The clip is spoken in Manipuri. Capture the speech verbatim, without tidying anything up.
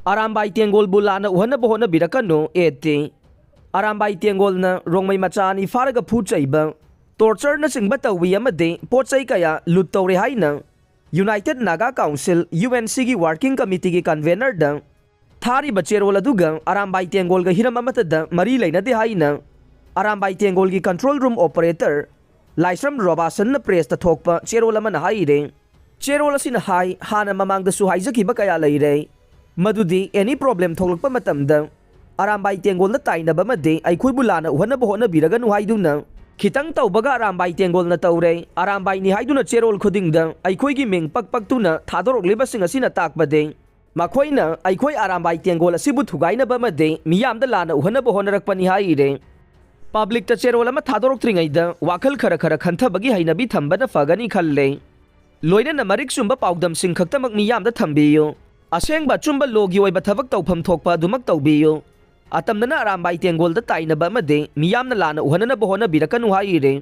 ꯑꯔꯥꯝꯕꯥꯏ ꯇꯦꯡꯒꯣꯜꯕꯨ ꯂꯥꯟꯅ ꯎꯍꯟꯅꯕ ꯍꯣꯠꯅꯕꯤꯔꯛꯀꯅꯨ, ꯑꯦ ꯇꯤ꯫ ꯑꯔꯥꯝꯕꯥꯏ ꯇꯦꯡꯒꯣꯜꯅ ꯔꯣꯡꯃꯩ ꯃꯆꯥ ꯑꯅꯤ ꯐꯥꯔꯒ ꯐꯨ ꯆꯩꯕ, ꯇꯣꯔꯆꯔꯅꯆꯤꯡꯕ ꯇꯧꯏ ꯑꯃꯗꯤ ꯄꯣꯠ ꯆꯩ ꯀꯌꯥ ꯂꯨꯠ ꯇꯧꯔꯦ ꯍꯥꯏꯅ united Naga council, U N ꯁꯤꯒꯤ ꯋꯥꯔꯀꯤꯡ ꯀꯃꯤꯇꯤꯒꯤ ꯀꯟꯚꯦꯅꯔꯗ ꯊꯥꯔꯤꯕ ꯆꯦꯔꯣꯜ ꯑꯗꯨꯒ ꯑꯔꯥꯝꯕꯥꯏ ꯇꯦꯡꯒꯣꯜꯒ ꯍꯤꯔꯝ ꯑꯃꯠꯇꯗ ꯃꯔꯤ ꯂꯩꯅꯗꯦ ꯍꯥꯏꯅ ꯑꯔꯥꯝꯕꯥꯏ ꯇꯦꯡꯒꯣꯜꯒꯤ ꯀꯟꯇ꯭ꯔꯣꯜ ꯔꯨꯝ ꯑꯣꯄꯔꯦꯇꯔ ꯂꯥꯏꯁ꯭ꯔꯝ ꯔꯣꯕꯥꯁꯟꯅ ꯄ꯭ꯔꯦꯁꯇ ꯊꯣꯛꯄ ꯆꯦꯔꯣꯜ ꯑꯃꯅ ꯍꯥꯏꯔꯦ꯫ ꯆꯦꯔꯣꯜ ꯑꯁꯤꯅ ꯍꯥꯏ, ꯍꯥꯟꯅ ꯃꯃꯥꯡꯗꯁꯨ ꯍꯥꯏꯖꯈꯤꯕ ꯀꯌꯥ ꯂꯩꯔꯦ, ꯃꯗꯨꯗꯤ ꯑꯦꯅꯤ ꯄ꯭ꯔꯣꯕ꯭ꯂꯦꯝ ꯊꯣꯛꯂꯛꯄ ꯃꯇꯝꯗ ꯑꯔꯥꯝꯕꯥꯏ ꯇꯦꯡꯒꯣꯜꯗ ꯇꯥꯏꯅꯕ ꯑꯃꯗꯤ ꯑꯩꯈꯣꯏꯕꯨ ꯂꯥꯟꯅ ꯎꯍꯟꯅꯕ ꯍꯣꯠꯅꯕꯤꯔꯒꯅꯨ ꯍꯥꯏꯗꯨꯅ ꯈꯤꯇꯪ ꯇꯧꯕꯒ ꯑꯔꯥꯝꯕꯥꯏ ꯇꯦꯡꯒꯣꯜꯅ ꯇꯧꯔꯦ, ꯑꯔꯥꯝꯕꯥꯏꯅꯤ ꯍꯥꯏꯗꯨꯅ ꯆꯦꯔꯣꯜ ꯈꯨꯗꯤꯡꯗ ꯑꯩꯈꯣꯏꯒꯤ ꯃꯤꯡ ꯄꯛ ꯄꯛꯇꯨꯅ ꯊꯥꯗꯣꯔꯛꯂꯤꯕꯁꯤꯡ ꯑꯁꯤꯅ ꯇꯥꯛꯄꯗꯤ ꯃꯈꯣꯏꯅ ꯑꯩꯈꯣꯏ ꯑꯔꯥꯝꯕꯥꯏ ꯇꯦꯡꯒꯣꯜ ꯑꯁꯤꯕꯨ ꯊꯨꯒꯥꯏꯅꯕ ꯑꯃꯗꯤ ꯃꯤꯌꯥꯝꯗ ꯂꯥꯟꯅ ꯎꯍꯟꯅꯕ ꯍꯣꯠꯅꯔꯛꯄꯅꯤ ꯍꯥꯏꯔꯦ꯫ ꯄꯕ꯭ꯂꯤꯛꯇ ꯆꯦꯔꯣꯜ ꯑꯃ ꯊꯥꯗꯣꯔꯛꯇ꯭ꯔꯤꯉꯩꯗ ꯋꯥꯈꯜ ꯈꯔ ꯈꯔ ꯈꯟꯊꯕꯒꯤ ꯍꯩꯅꯕꯤ ꯊꯝꯕꯅ ꯐꯒꯅꯤ ꯈꯜꯂꯦ꯫ ꯂꯣꯏꯅꯅ ꯃꯔꯤꯛ ꯆꯨꯝꯕ ꯄꯥꯎꯗꯝꯁꯤꯡ ꯈꯛꯇꯃꯛ ꯃꯤꯌꯥꯝꯗ ꯊꯝꯕꯤꯌꯨ꯫ ꯑꯁꯦꯡꯕ ꯑꯆꯨꯝꯕ ꯂꯣꯒꯤ ꯑꯣꯏꯕ ꯊꯕꯛ ꯇꯧꯐꯝ ꯊꯣꯛꯄ ꯑꯗꯨꯃꯛ ꯇꯧꯕꯤꯌꯨ꯫ ꯑꯇꯝꯅꯅ ꯑꯔꯥꯝꯕꯥꯏ ꯇꯦꯡꯒꯣꯜꯗ ꯇꯥꯏꯅꯕ ꯑꯃꯗꯤ ꯃꯤꯌꯥꯝꯅ ꯂꯥꯟꯅ ꯎꯍꯟꯅꯅꯕ ꯍꯣꯠꯅꯕꯤꯔꯛꯀꯅꯨ ꯍꯥꯏꯔꯦ꯫